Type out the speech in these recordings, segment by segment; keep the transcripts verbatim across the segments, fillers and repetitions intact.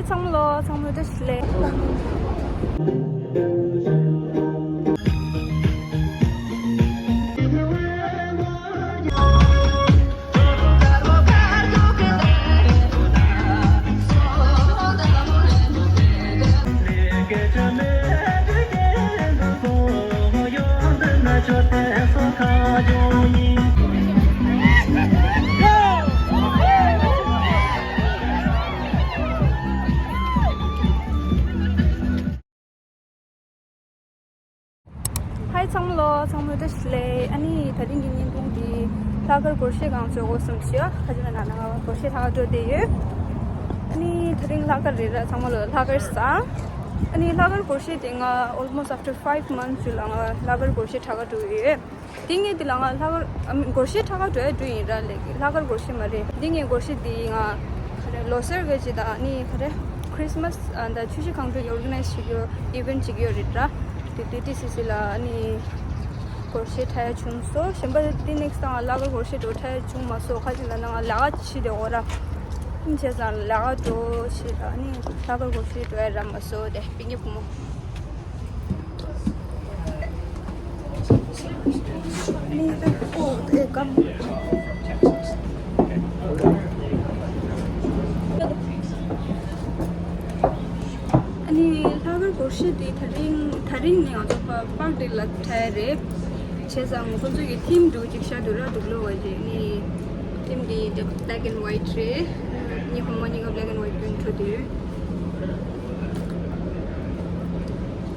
ཚང་མ་ལོ། ཚང་མ་བཀྲ་ཤིས་བདེ་ལེགས། ཧའི་ཚང་མ་ལོ། ཚང་མ་བཀྲ་ཤིས་བདེ་ལེགས། ཨ་ནི་དེ་རིང་གི་བརྙན་ཐུང་འདི་ལྷག་དཀར་སྒོར་གཞས་སྒང་ཚོགས་འགོ་གསུམ་ཞུ། ཁ་ཅིག་ལ་ན་ན་སྒོར་གཞས་ལྷག་དཀར་འགྲོ་བསྡད་ཡོད། ཨ་ནི་དེ་རིང་ལྷག་དཀར་རེད་ར། ཚང་མ་ལོ་ལྷག་དཀར་བཟང་། ཨ་ནི་ལྷག་དཀར་སྒོར་གཞས་དེ་ང་almost after five months ཞིག་ལ་ང་ལྷག་དཀར་སྒོར་གཞས་ཁྲ་ཁ་འགྲོ་ཡོད། དེ་ངས་དེ་ལ་ང་ལྷག་དཀར་ཨ་མི་སྒོར་གཞས་ཁྲ་ཁ་འགྲོ་ཡ་འགྲོ་ཡིན་ར། ལས་ཀྱི་ལྷག་དཀར་སྒོར་གཞས་མ་རེད། དེ་ངས་སྒོར་གཞས་དེ་ང་ག་རེ་ལོ་སར་གི་ཅིག་དང་ཨ་ནི་ག་རེ་Christmas ཨ་ད་ཆུ་བཞི་སྒང་དྲུག་གི་organize བྱེད་ཀྱི་ཡོད། event བྱེད་ཀྱི་ཡོད་རེད་ར། དེ་ཌི་ཊི་སི་སི་ལ་ཨ་ནི་སྒོར་གཞས་ཁྲ་ཡ་བྱུང་སོང་། གཞན་པ་དེ་next time ལྷག་དཀར་སྒོར་གཞས་འགྲོ་ཁྲ་ཡ་བྱུང་མ་སོང་། ཁ་ཅིག་ལ་ན་ང་ལས་ཀ་བྱེད་བསྡད་ཡོད་ར། ཨིན་བྱས་ཙང་ལས་ཀ་འགྲོ་བྱེད་ར། ཨ་ནི་ལྷག་དཀར་སྒོར་གཞས་འགྲོ་ཡ་རག་མ་སོང་། དེ་སྤུན་ཀྱག་བུ་མོ། ཨ་ནི་ལྷག་དཀར་སྒོར་གཞས་དེ་དེ་རིང་དེ་རིང་ནས་ང་ཚོ་པ་Parkdale ལ་ཁྲིད་རེད། བྱས་ཙང་ཁོང་ཚོ་གི་theme འདུག་ཅིག་ཤར་འདུག་ར། འདུག་ལོ་བ་ཅིག་ནི་theme དེ་black and white རེད། ཉི་ཧོང་མ་གཉིས་ཀ་black and white གྱོན་འགྲོ་དུས།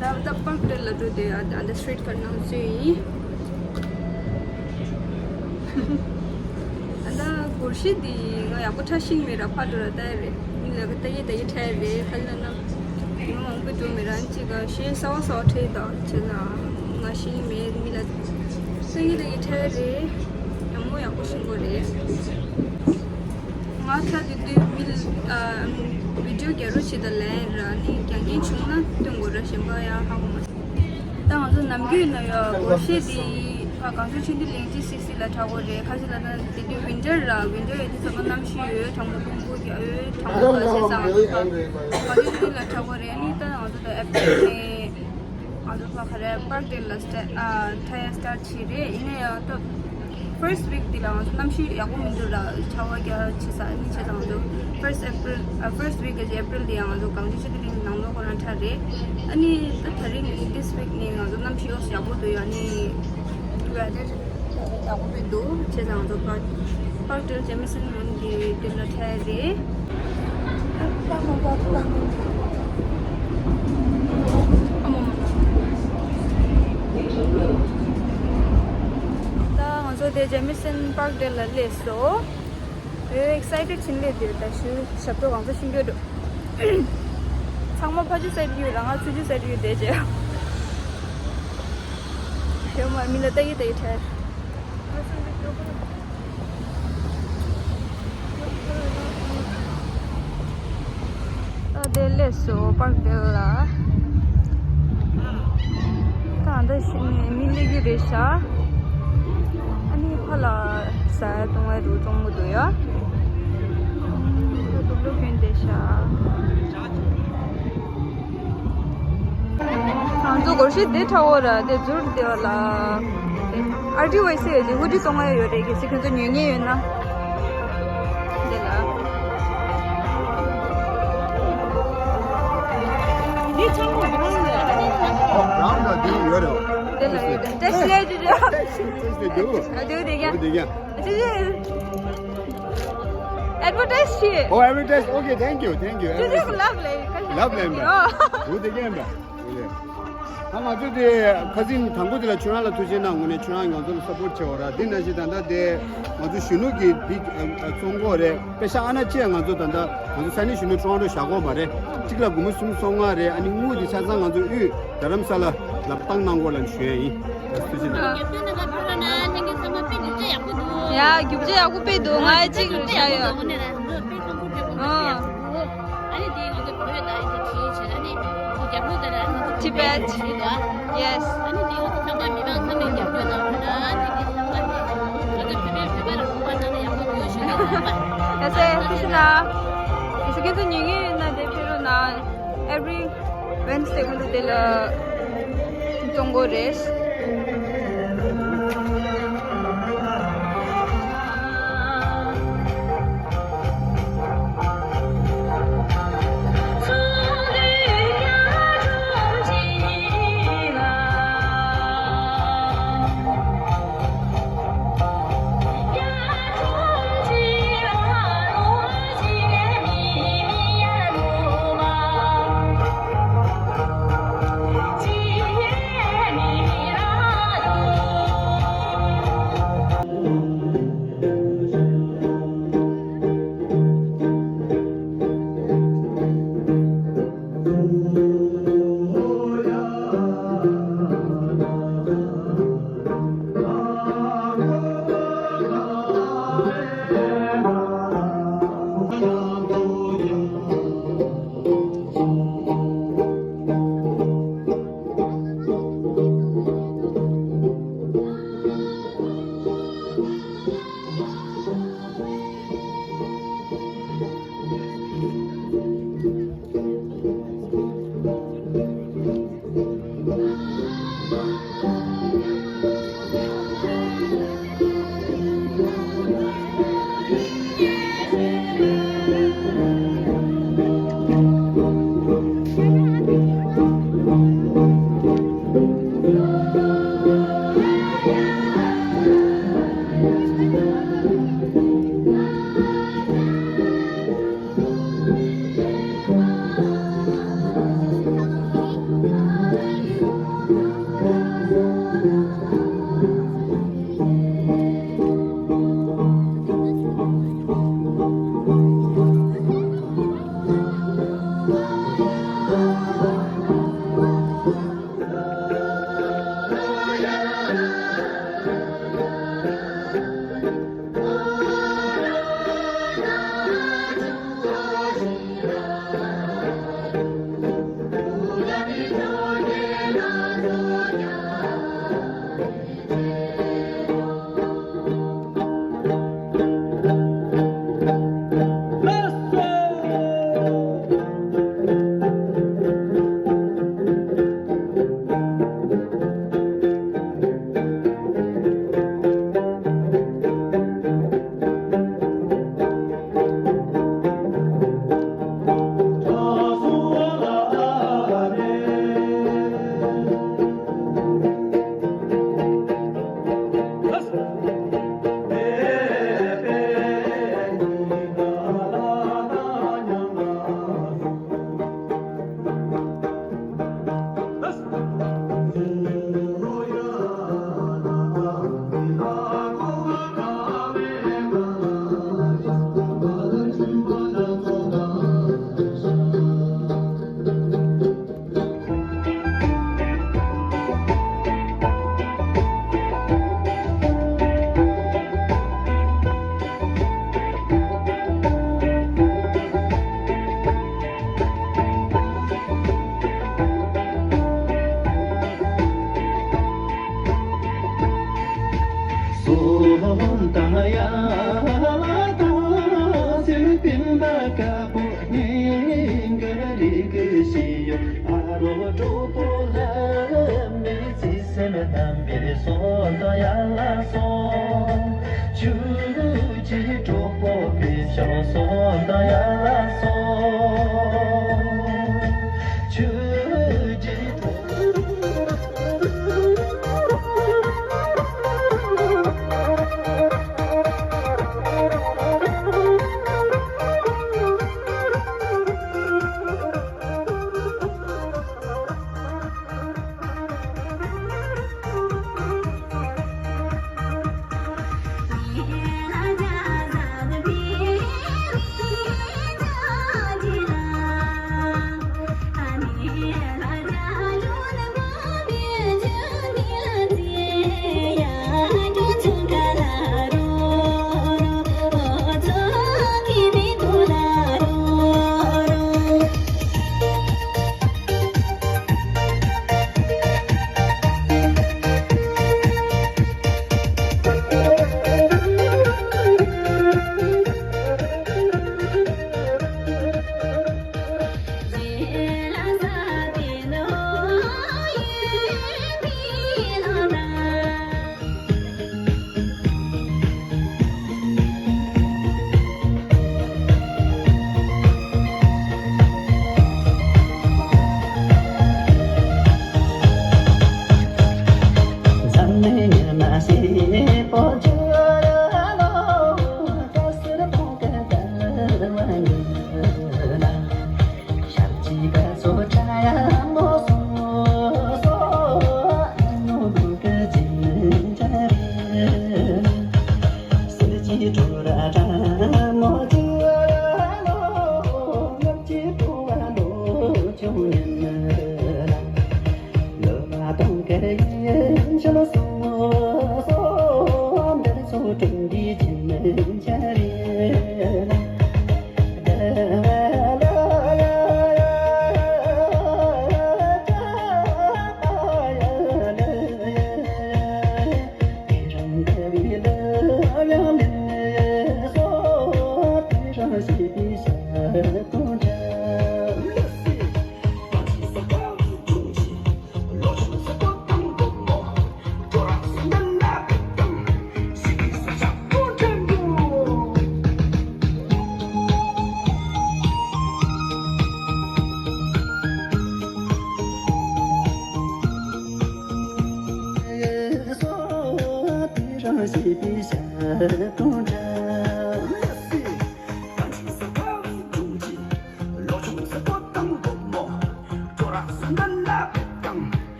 ད་ད་Parkdale ལ་འགྲོ་དུས་ཨ་ད་street card ནང་བཙུགས་ཡིན། ཨ་ད་སྒོར་གཞས་འདི་ང་ཡག་པོ་ཁྲ་ཤེས་མེད་ར། ཕར་འགྲོ་ར་ལྟ་ཡ་རེད། མི་ལ་ལྟ་ཡི་ལྟ་ཡི་ཁྲ་ཡ་རེད། ཁ་ལ་ན་མི་མང་པོ་འགྲོ་མེད་ར། གཅིག་ག་གཞས་གསར་བ་གསར་བ་ཁྲ་ཡི་ད་བྱས་ན་ང་ཤེས་མེད། མི་ལ་ལྟ་ཡི་ལྟ་ཡི་ཁྲ་ཡ་རེད། ཡག་མོ་ཡག་པོ་ཤེས་གོ་རེད། ང་ཁྲ་དེ་དུས་མི་ལ་ཨ་video རྒྱག་རོགས་བྱེད་དང་ལན་ར་ནི་རྒྱག་མཁན་བྱུང་ན་སྟོན་དགོས་ར། གཞན་པ་ཡང་ཧ་གོ་མ་སོང་། ད་ང་ཚོ་ནམ་རྒྱུན་ན་ཡ་སྒོར་གཞས་དེ་ཨ་གངས་ལྗོངས་ཆོས་ལྡན་གླིང་ཊི་སི་སི་ལ་ཁྲ་གོ་རེད། ཁ་ཤས་ལ་ད་དེ་དུས་winter ར། winter ཡོད་དུས་ཚོད་གནམ་གཤིས་ཡོད། གྲང་མོ་རླུང་བུ་རྒྱག་ཡོད། གྲང་མོ་ག་ཤས་ཙང་ང་ཚོ་ད་གངས་ལྗོངས་ཆོས་ལྡན་གླིང་ལ་ཁྲ་གོ་རེད། ཨ་ནི་ད་ང་ཚོ་ད་April ནས་ང་ཚོ་ཕ་ག་རེ་Parkdale ལ་start ཨ་ཁྲ་ཡ་start བྱས་རེད། ཡིན་ན་ཡང་ད་first week འདི་ལ་ང་ཚོ་གནམ་གཤིས་ཡག་པོ་མི་འདུག་ར། ཆར་པ་རྒྱག་བྱེད་ས། ཨ་ནི་བྱས་ཙང་ང་ཚོ་first April ཨ་first week གི་April འདི་ཡང་ང་ཚོ་གངས་ལྗོངས་ཆོས་ལྡན་གླིང་ནང་ལོགས་ཁོ་རང་ཁྲ་རེད། ཨ་ནི་ད་དེ་རིང་this week ནི་ང་ཚོ་གནམ་གཤིས་ཡོག་ཡག་པོ་འདུག་ཡ་ནི་weather ཡག་པོ་མི་འདུག་བྱས་ཙང་ང་ཚོ་Park Parkdale Jamieson Moon གི་དེ་ལ་ཁྲ་རེད། ད་ང་ཚོ་དེ་Jamieson Parkdale ལ་སླེབས་སོང་། ཨེ་excited ཕྱིན་སླེབས་དེ་ད་ཞུ་ཞབས་ཏོག་གང་ཚོ་ཤིང་སྐྱོ་འགྲོ། ཚང་མ་ཕ་ཆུ་སེར་ཡོད་ར། ང་ཚུ་ཆུ་སེར་ཡོད་དེ་རྗེ། ཡོད་མ་མི་ལ་ལྟ་གི་ལྟ་གི་ཁྲེལ། ད་དེ་སླེབས་སོང་Parkdale ལ། ད་འདི་ཤི་ནས་མི་སླེབས་ཀྱི་རེད་ཤག་ཨ་ནི་ཕ་ལ་ཟ་ཡ་བཏུང་བ་རུ་གྲོང་མོ་འདུག་ཡ། ད་དུག་ལོག་གྱོན་བསྡད་ཤག་ང་ཚོ་སྒོར་གཞས་དེ་ཁྲ་བོ་ར་དེ་ཟུར་དེ་བ་ལ། ཨར་ཊི་ཝའི་སི་ཡོད་དེ་ཧུ་ཌི་གཏོང་ཡ་ཡོད་རེད། གལ་སྲིད་ཁྱོད་ཚོ་ཉོ་མཁན་ཡོད་ན། དེ་ལ། འདི་ཚང་མ་བྷ་རའུན་རེད། ཨོ་བྷ་རའུན་ལ་འདི་ཡོད་རེད། དེ་ལ་ཡོད་རེད། ཏེ་སི་ལེ་ཇི་ཇི། ཏེ་སི་ལེ་ཇི་ཇི། ཨ་དེ་བ་དེ་ག་ཨ་ཅི་ཅི། Advertise བྱེད། Oh, advertise. Okay, thank you, thank you. ཅི་ཅི་ལབ་ལེ་ལབ་ལེ་འདྲ། འོ་དེ་ག་འདྲ། ད་ང་ཚོ་དེ་ཁ་སང་དང་པོ་དེ་ལ་ཁྱོད་རང་ལ་ཐུགས་རྗེ་གནང་། དངོས་གནས་ཁྱོད་རང་ང་ཚོ་ལ་སཔོརྚ་བྱས་པ་ར། དེ་ནང་བཞིན་ད་ལྟ་དེ་ང་ཚོ་གཞོན་ནུ་གི་འདི་བཙོང་གོ་རེད། པེ་ཤ་ཨ་ན་ཅེ་ང་ཚོ་ད་ལྟ་ང་ཚོ་ས་གནས་གཞོན་ནུ་ཀྲོང་ཀྲོ་བཞག་གོ་མ་རེད། གཅིག་ལ་སྒོར་མོ་སུམ་ཅུ་སོ་ལྔ་རེད། ཨ་ནི་དངུལ་དེ་ཆ་ཚང་ང་ཚོ་དབུས་རྡ་རམ་ས་ལ་ལ་བཏང་གནང་གོ་ལ་ཞུ་ཡ་ཡིན། ཐུགས་རྗེ་གནང་། ཡ་རྒྱུ་ཆ་ཡག་པོ་དཔེ་འདུག་ང་གཅིག་བཞག་ཡོད། ཨ། Tibet. Yes. ཡ་སེ་ཐུགས་རྗེ་གནང་། ཡ་སེ་ཁྱེད་ཚོ་ཉོ་མཁན་ཡོད་ན་དེ་ཕེབས་ Every Wednesday ང་ཚོ་དེ་ལ་གཏོང་གི་རེད།